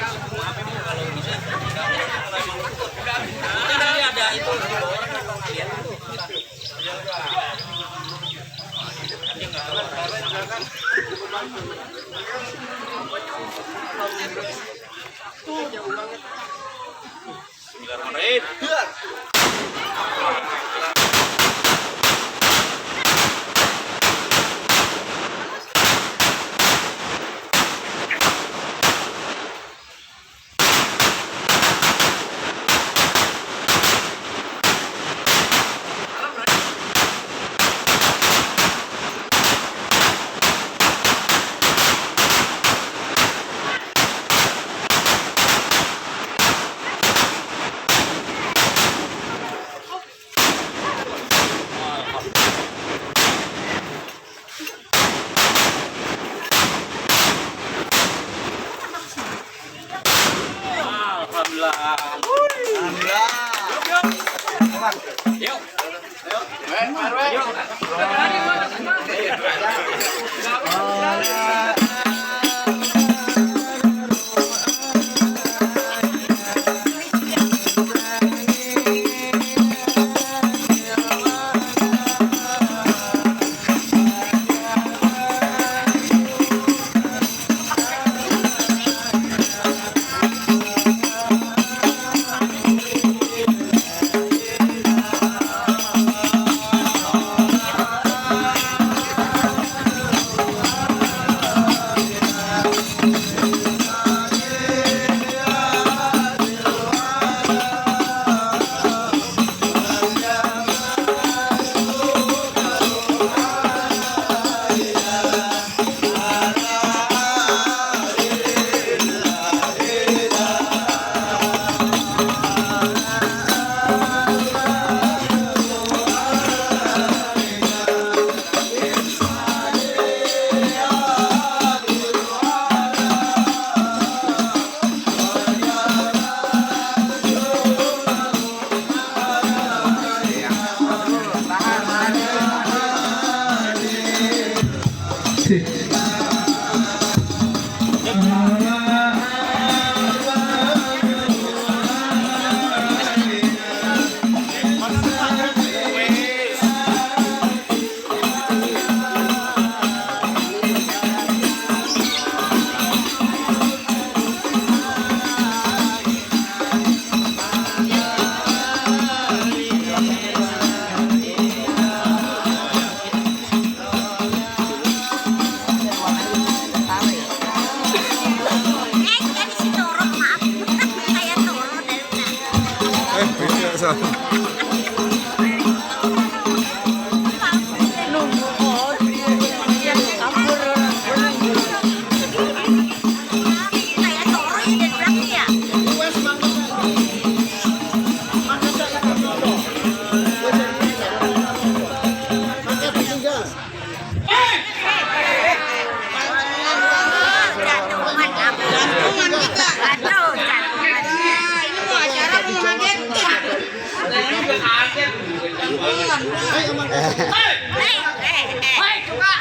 kalau bisa kalau emang nanti ada itu orang atau kalian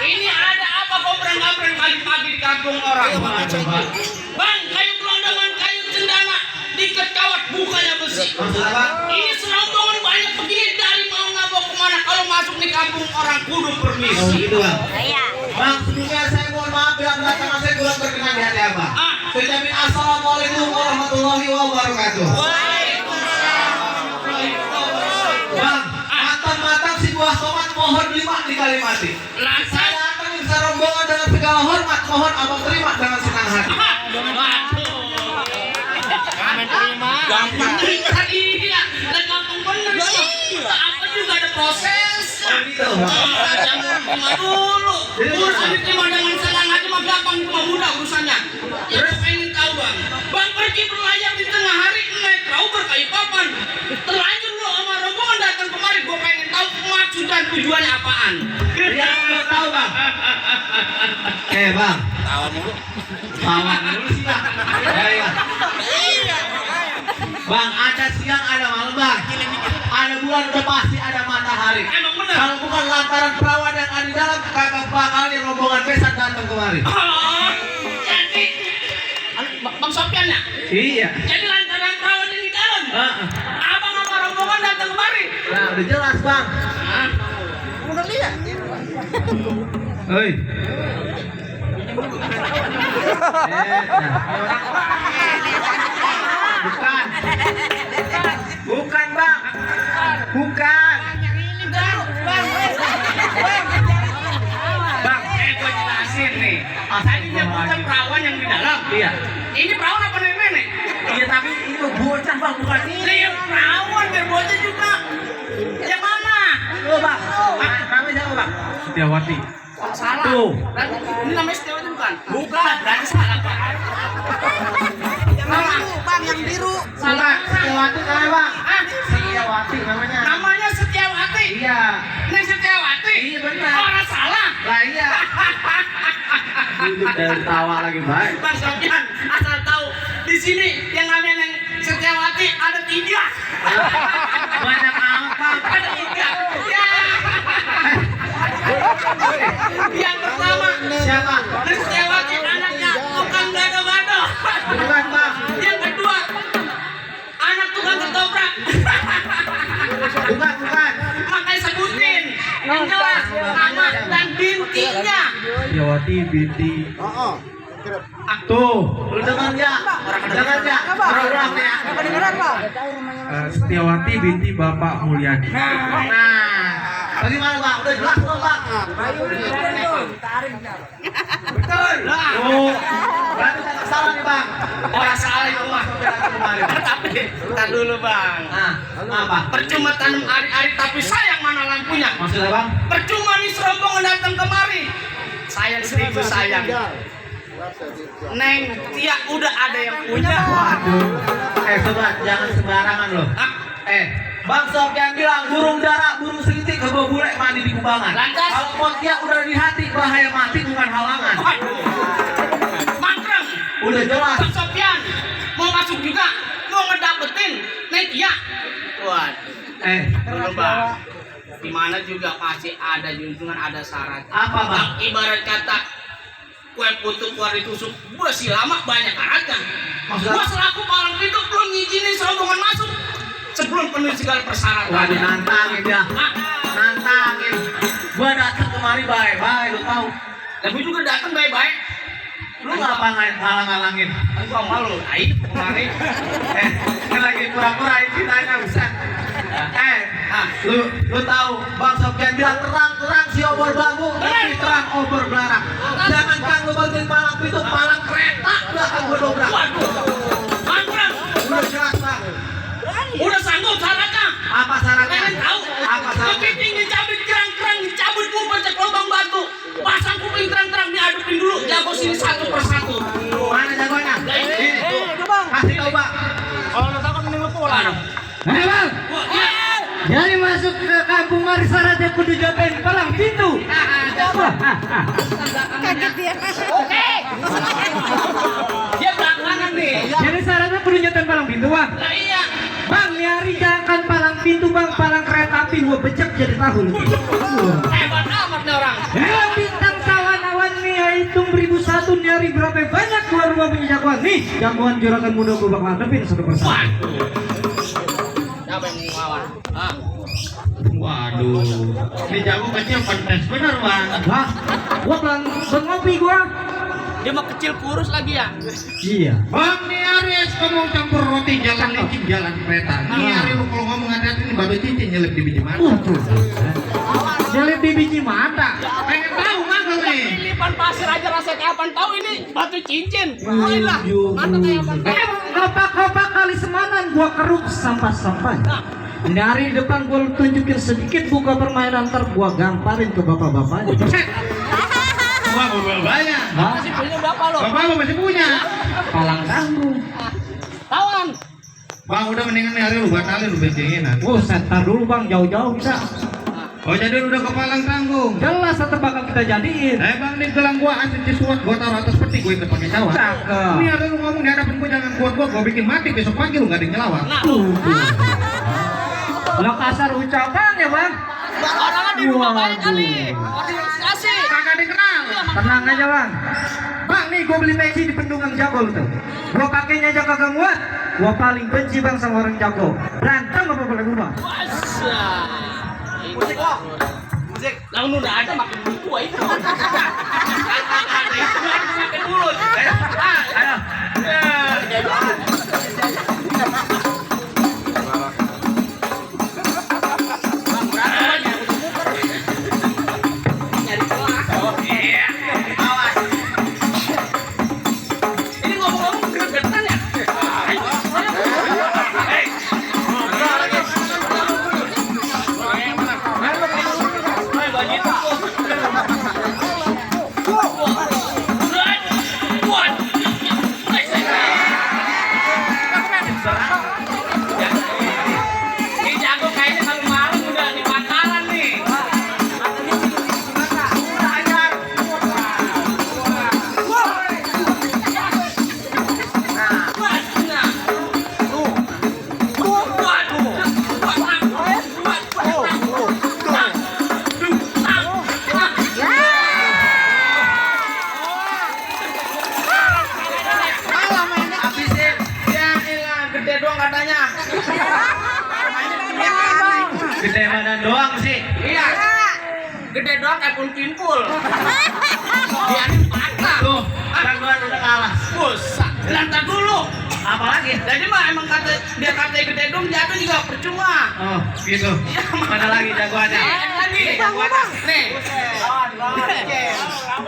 Ini ada apa kau berang-berang pagi-pagi di kampung orang? Bang, kayu gelondongan, kayu cendana, diikat kawat, bukanya besi. Ini serombongan banyak begini dari mau ngabok kemana? Kalau masuk di kampung orang kudu permisi. Bang, sebelumnya saya mohon maaf bila belakang saya kurang berkenan di hati Abang. Saya ucapin assalamualaikum warahmatullahi wabarakatuh. Bang, matang-matang si buah tomat mohon 5 di Kalimati. Saya datang di rombongan dengan segala hormat, mohon abang terima dengan senang hati. Gampang terima iya, dan gampang bener. Apa juga ada proses. Jangan dulu. Urusan diterima dengan senang hati mah gampang, cuma mudah urusannya. Terus pengen tahu bang, bang pergi berlayar di tengah hari naik perahu berkayu papan. Terlanjur lo sama rombongan datang kemari, gue pengen tahu maksud dan tujuannya apaan. Dia mau tahu bang. Bang. tawa mulu sih bang. Bang, ada siang ada malam bang. Ada bulan udah pasti ada matahari. Emang bener? Kalau bukan lantaran perawan yang ada di dalam kagak bakal rombongan besan datang kemari. Jadi Bang Sofyan ya? Iya. Jadi lantaran perawan yang di dalam. Heeh. Abang sama rombongan datang kemari. Nah, udah jelas, Bang. Hah? Udah lihat. Hei. Bukan. Bukan, Bang. Bukan. Bang, gue jelasin nih. Tadinya bukan perawan yang di dalam. Iya. Ini perawan apa nenek? Iya, tapi itu bocah, Bang, bukan ini. Ini yang perawan biar bocah juga. Yang mana? Tuh, Bang. Namanya siapa, Bang? Setiawati. Salah. Tuh. Berarti ini namanya Setiawati bukan? Bukan. Berarti salah, Pak. Bang, yang biru. Bukan. Setiawati namanya, Bang. Ah, Setiawati namanya. namanya Setiawati. Iya. Ini Setiawati. Iya, benar. Orang salah. Lah iya. Duduk dari tawa lagi, baik. Bang Sofian, asal tahu di sini yang namanya yang Setiawati ada 3. Banyak apa? Ada 3. Ya. Yang pertama, Siapa? Setiawati anaknya tukang gado-gado. Bukan, Bang. Yang kedua, anak tukang ketoprak. Bukan, bukan. Makanya sebutin yang jelas nama dan bintinya. Setiawati binti. Tuh, lu dengar nggak? Dengar nggak? Berulang ya. Kedengeran, Bang? Setiawati binti Bapak Mulyadi. Nah, bagaimana, Bang? Udah jelas belum, Bang? Betul. Oh, berarti saya salah nih, Bang. Orang salah itu mah. Kemarin. Tapi entar dulu bang. Nah, apa? Percuma tanam ari-ari tapi sayang mana lampunya. Maksudnya, Bang? Percuma nih serombongan datang kemari. Sayang seribu sayang. Neng Tia udah ada yang punya. Waduh. Sobat, jangan sembarangan loh. Ah, Bang Sofian bilang burung dara, burung selitik kebo bule mandi di kubangan. Lantas? Kalau Pontiac udah di hati, bahaya mati bukan halangan. waduh. Mangkreng. Udah jelas. Bang Sofian mau masuk juga, mau ngedapetin Neng Tia. Waduh. Dulu bang. Dimana juga pasti ada junjungan, ada syarat. Apa, Bang? Ibarat kata kue putu keluar ditusuk, gua sih lama banyak syaratnya. Maksudnya? Gua selaku palang pintu belum ngizinin serombongan masuk sebelum penuhi segala persyaratan. Waduh, nantangin ya. Ah, Nantangin. Gua datang kemari baik-baik, lu tahu. dan gua juga datang baik-baik. Lu ngapa ngalang-ngalangin? Gua malu, ayo kemarin. Ini lagi pura-pura ini nanya Ustaz. Lu tahu Bang Sofian bilang terang-terang si obor bambu, tapi terang obor belarang. Jangan kan lu bagian palang pintu, palang kereta belakang gua dobrak. Waduh, mangkrang. Udah jelas, Bang. Udah sanggup syaratnya. Apa syaratnya? Kalian tahu? Apa syaratnya? Kepiting dicabut kerang-kerang, dicabut gua pencet lubang batu. Pasang kuping terang-terang, diadupin dulu. Jago sini satu persatu. Mana jagoannya? Ini. Kasih tahu, Bang. Kalau lo tahu kan mending lo pulang. Hei Bang, jadi masuk ke kampung Mari syaratnya kudu jagain palang pintu. Kaget dia. Dia belakangan nih. Jadi syaratnya kudu nyetain palang pintu Bang. Lah iya. Bang, nyari jangan palang pintu Bang, palang kereta api gua becek jadi tahu lu. Hebat amat nih orang. Hei bintang sawan-awan nih, hitung 1001 nyari berapa banyak gua rumah punya jagoan nih. Jagoan juragan muda gua bakal hadapin satu persatu. Waduh. Siapa yang mau lawan? Ah. Waduh. Ini jago kecil kontes bener, Bang. Wah, gua bang ngopi gua. Dia mah kecil kurus lagi ya. Iya. Bang, nih Aris ngomong campur roti jalan licin jalan kereta. Nih Aris lu kalau ngomong hati-hati nih babe cincin nyelip di biji mata. Jelek di biji mata. Pengen tahu mah lu nih. Lipan pasir aja rasanya kayak apaan tahu ini batu cincin. Lah, mata kayak apaan? Kopak-kopak kali semanan gua keruk sampah-sampah. Ini hari depan gua tunjukin sedikit buka permainan ntar gua gamparin ke bapak-bapaknya. Wah, banyak. Masih punya berapa lo? Bapak lu masih punya. Palang tanggung. Tawan. Bang, udah mendingan nih hari lu batalin lu bencengin. Buset, tar dulu bang, jauh-jauh bisa. Oh, jadi lu udah ke palang tanggung. Jelas tetep bakal kita jadiin. Bang, nih gelang gua anti cisuat gua taruh atas peti gua ikut pakai cawan. Cakep. Ini ada lu ngomong di hadapan gua jangan kuat gua bikin mati besok pagi lu enggak ada yang nyelawat. Nah, Lo kasar ucapan ya bang. orang di rumah banyak kali. Orang kasih. Kagak dikenal. Tenang aja bang. Bang nih gua beli pensi di Bendungan Jagol tuh. Gua kakeknya aja kagak muat. Gua paling benci bang sama orang jago. Berantem apa boleh gua bang? Musik kok. Musik. Lah udah ada makin buku itu. Ada itu makin mulut. Ayo. Ini ngomong-ngomong gregetan ya? Ini jago kayaknya kalau malam udah di pangkalan nih. Habisin. Ya elah, gede doang katanya. Gede badan doang sih. Iya. Gede doang kayak pun pimpul. Dia ini patah. Tuh, jagoan udah kalah. Busak. Lantar dulu. Apalagi? Jadi mah emang kata dia katanya gede dong, jatuh juga percuma. Oh, gitu. Mana lagi jagoannya? Lagi. Nih.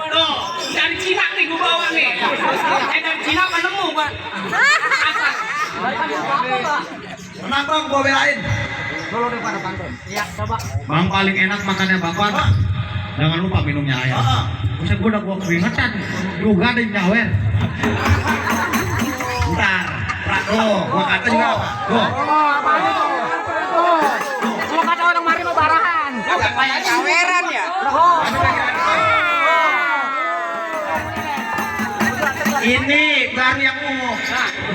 Tuh, dari Cina nih gua bawa nih. Dari Cina apa nemu gua? Atas. Menang bang, gua belain. Bang paling enak makannya bakwan. Jangan lupa minumnya air. Bisa gua udah gua keringetan. Juga ada yang nyawer. Ntar, Prado, gua kata juga. Gua. Kalau kata orang mari mau barahan. Kayak caweran ya. Ini baru yang ungu.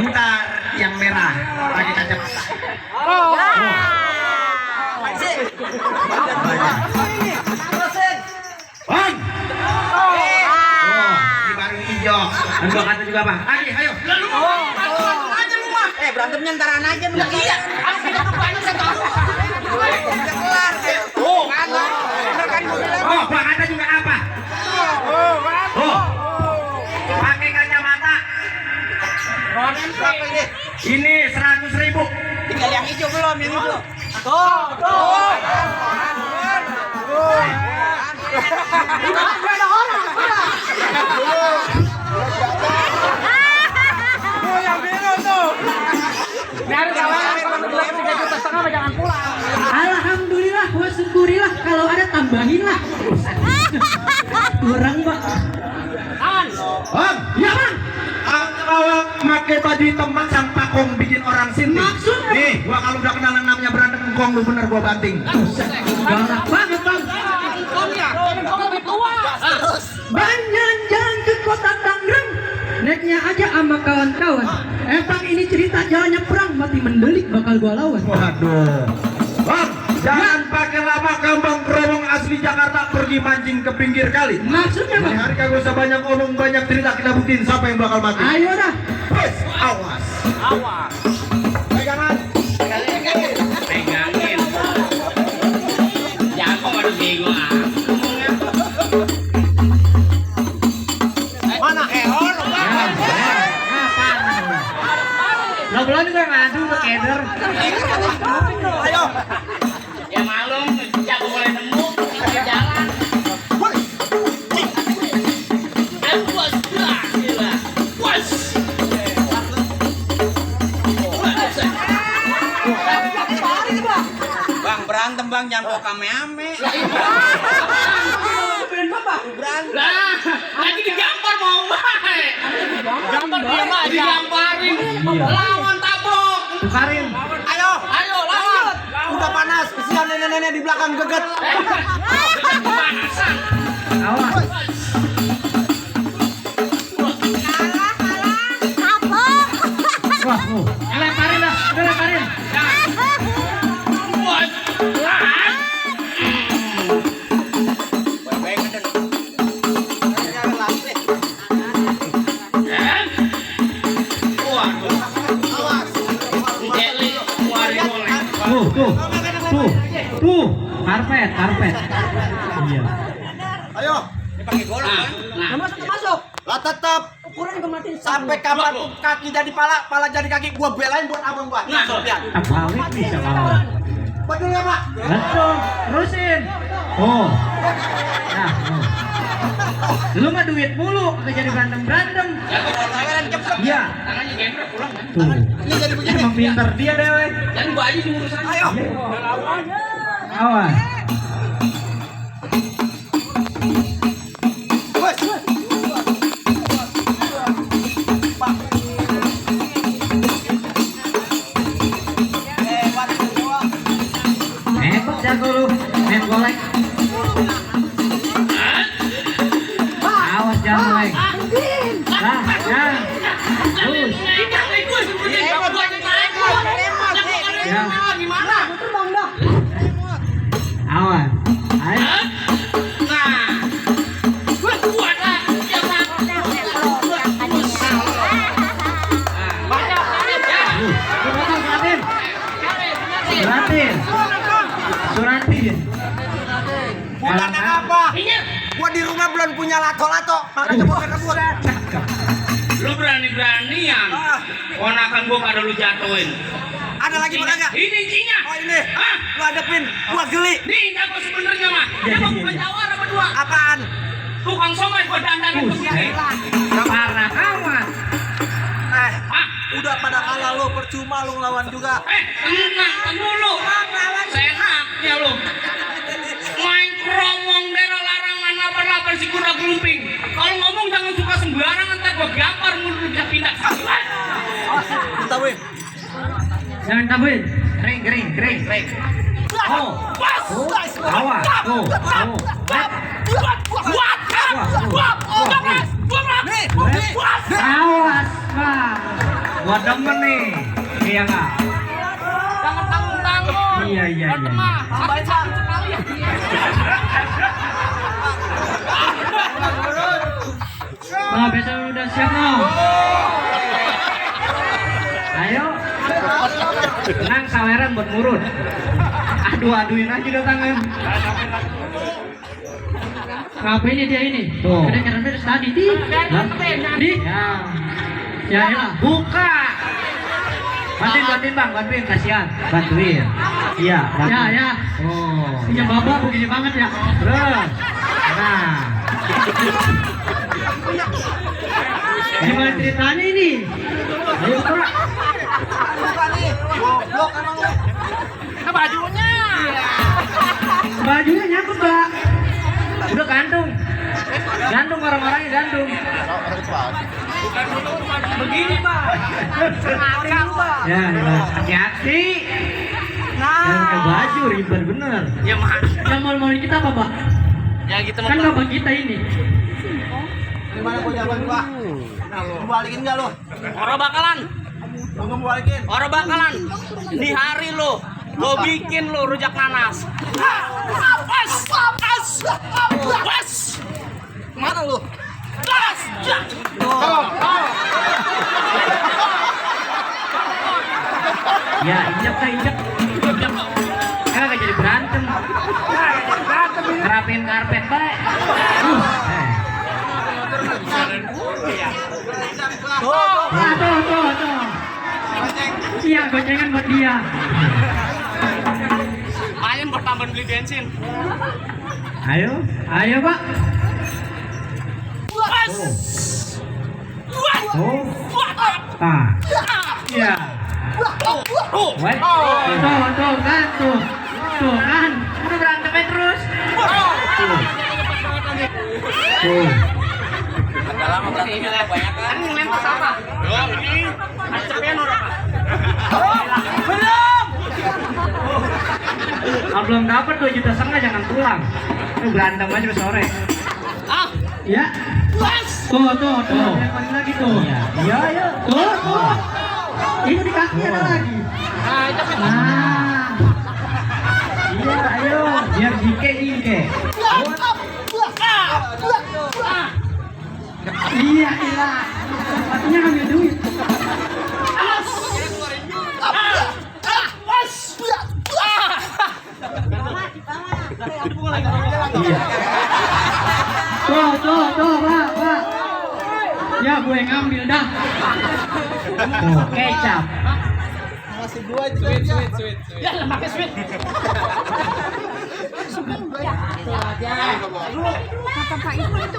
Ntar yang merah. Pakai kacamata. Bang. Oh, ini baru hijau. Dan gua kata juga bang. Ayo. Lalu mau aja lu mah. Berantemnya ntaran aja lu. Iya, aku tidak kebanyakan saya tahu. Oh, Oh, gua kata juga apa? Oh, pakai kacamata. berapa ini? Ini 100.000. Tinggal yang hijau belum, yang hijau. Alhamdulillah, gua syukurilah kalau ada tambahin lah. Kurang mbak. Bang, Ya bang. kalau pakai baju hitam bang sang pakong bikin orang sini. Maksudnya? Nih, gua kalau udah kenal yang namanya berantem engkong lu bener gua banting. Galak banget bang. Bang jalan-jalan ke kota Tangerang, naiknya aja sama kawan-kawan. Bang ini cerita jalannya perang, mati mendelik bakal gua lawan. Waduh. Bang, jangan pakai lama gampang keromong asli Jakarta pergi mancing ke pinggir kali. Maksudnya Ini bang? hari kagak usah banyak ngomong, banyak cerita, kita buktiin siapa yang bakal mati. Ayo dah. Wes, awas. Pegangan. Pegangin. Jago ada bego ah. Mana Eon? Lo belum juga ngadu ke keder. Ayo. Ya malum, jago boleh nemu di jalan. Ayo bos, gila. Bos. Bang berantem bang, jangan bawa kame-ame. Lah, lagi digampar mau baik. Gambar dia mah digamparin. Lawan tabok. Tukarin. Ayo, Lawan. udah panas. Kesian nenek-nenek di belakang geget. Panasan. Awas. Wah, lemparin dah, udah lemparin. Buat. tuh, karpet. Iya. Ayo. Pakai golok kan? Nah, Masuk. Lah tetap Ukuran kematian sampai kapan kaki jadi pala jadi kaki gua belain buat abang gua. Nah, Sofian. Balik bisa lawan. Betul ya, Pak? Betul, terusin. Oh. Nah, oh. Lu mah duit mulu, kagak jadi berantem. Iya. tangannya gembrek pulang kan? Tuh. Ini jadi begini. Emang pinter dia deh, we. Jangan gua aja diurus aja. Ayo. Awas. Wes. Pak. Hebat gua. Hebat jago lu, main golek. Awas jangan golek. Nah, ya. Terus. Ya. Gimana? Awas. Ayo. Nah, gua kuat lah. Suratin. Bukan apa? Ini Gua di rumah belum punya lato-lato. Makanya gua kebut. lu berani-beranian. Ponakan gua pada lu jatuhin. Ada lagi beragak? Ini cinya. Oh ini. Hah? Lu hadepin. Gua geli. Nih, jago sebenarnya mah. Emang bukan jawara berdua. Apaan? Tukang somai gua dandanin begini. Parah amat. Hah? Udah pada kalah lo, percuma lu ngelawan juga. Tenang dulu. Senaknya lu. Main kromong daerah larangan lapar-lapar si kuda gelumping. Kalau ngomong jangan suka sembarangan, ntar gua gampar mulut bisa pindah. Kita weh. Jangan tabuin. Kering. Oh. Awas. Tuh. Awas, Pak. Gua demen nih. Iya enggak? Jangan tanggung-tanggung. Iya. Tambahin satu sekali ya. Nah, besok udah siap no. Ayo. Tenang saweran buat murut. Aduin aja udah tangan. Apa ini dia ini? Tuh. Kedengeran dari tadi di. Ya. Ya, buka. Bantuin bang, kasihan. Bantuin. Iya. Ya. Oh. Punya bapak begini banget ya. Terus. Nah. Gimana ceritanya ini? Ayo buka. Goblok emang lu. Bajunya. Bajunya nyangkut, Mbak. Udah gantung. Gantung orang-orangnya gantung. Begini, Pak. Ya, hati-hati. Jangan pakai baju ribet bener. Ya, Mak. Yang mau kita apa, Pak? Ya gitu Kan bapak kita ini. Gimana gua jawaban gua? Lu balikin enggak lu? Orang bakalan. Lu nggak mau balikin? Orang bakalan. Di hari lo. Lo bikin lo rujak nanas. Was. Mana lu? Gas. Ya, injek. Kagak jadi berantem. Kerapin karpet baik. Tuh. Iya, gocengan buat dia. Ayam bertambah beli bensin. Ayo, Pak. Tuh. Iya. Wait. Tuh kan. Udah berantemnya terus. Tuh. Agak lama berantemnya lah, banyak kan? Kan yang lempar siapa? Ini. Ada cepean orang. Kalau belum dapat 2,5 juta jangan pulang. Lu berantem aja sore. Ya. Tuh. Lempar lagi tuh. Iya. Tuh. Itu di kaki ada lagi. Nah. Iya, ayo. Biar jike. Iya. Artinya ngambil duit. Tuh, kecap. Masih dua itu aja. Ya, lah pakai sweet.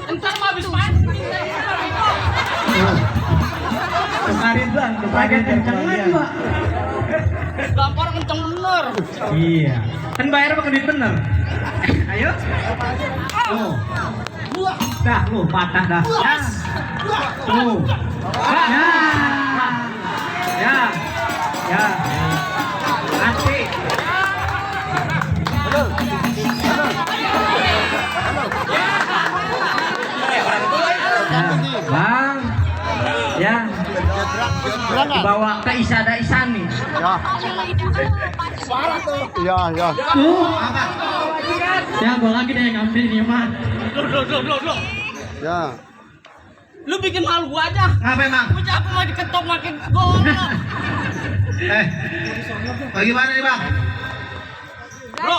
Entar mah habis mandi. Kemarin bang, kemarin kencengan juga. Gampar kenceng bener. Iya. Kan bayar pakai duit bener. Ayo. Tuh. Dah, lu patah dah. Ya. Tuh. Ya. Ya. Ya. Mati. Bang. Ya. Dibawa ke Isada Isani. Ya, ya. Tuh. Ya, gua lagi deh ngambil ini mah. Loh. Ya. Lu bikin malu gua aja. Ngapain bang? Gua capek mau diketok makin gol. Bagaimana nih bang? Bro.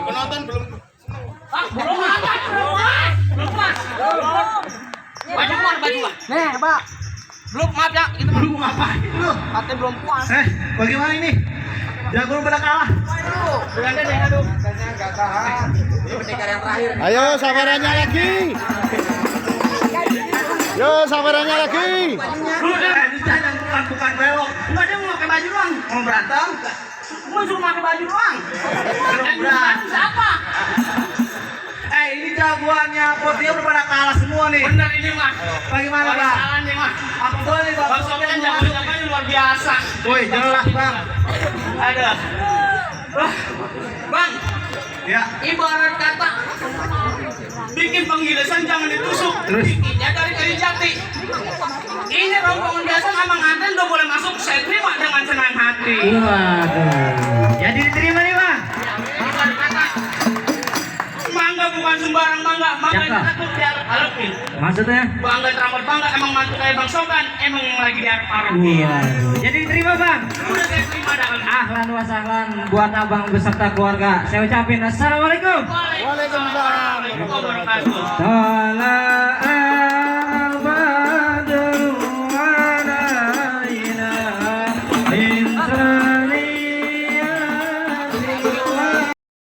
Penonton belum. Belum ada. Belum pas. Baju gua. Nih pak. Belum, maaf ya. Kita Lu mau ngapain lu? katanya belum puas. Bagaimana ini? Jago pada kalah. Beranda deh, aduh. Ayo sabarannya lagi. Yo sabarannya lagi. Lu jangan bukan belok. Enggak, dia mau pakai baju doang. Mau berantem? Gua suruh pakai baju doang. Belum berantem. Siapa? Ini jagoannya Potia udah pada kalah semua nih. Bener ini mah. Bagaimana bang? Salah nih mah. Apa boleh bang? Bang Sofian jago-jagonya luar biasa. Woi jelas bang. Ada. Bang, Ya. ibarat kata bikin penggilesan jangan ditusuk. Terus? Bikinnya dari kayu jati. Ini rombongan biasa sama nganten udah boleh masuk. Saya terima dengan senang hati. Waduh. Jadi diterima nih bang. Ibarat kata mangga bukan sembarang mangga. Mangga Siapa? kita tuh biar halepin. Maksudnya? Bangga teramat bangga emang mantu kayak Bang Sogan. Emang lagi diarep-arep. Waduh. Jadi diterima bang. Udah saya terima dah. Ahlan wa sahlan buat abang beserta keluarga. Saya ucapin assalamualaikum. Waalaikumsalam. Waalaikumsalam. Salam.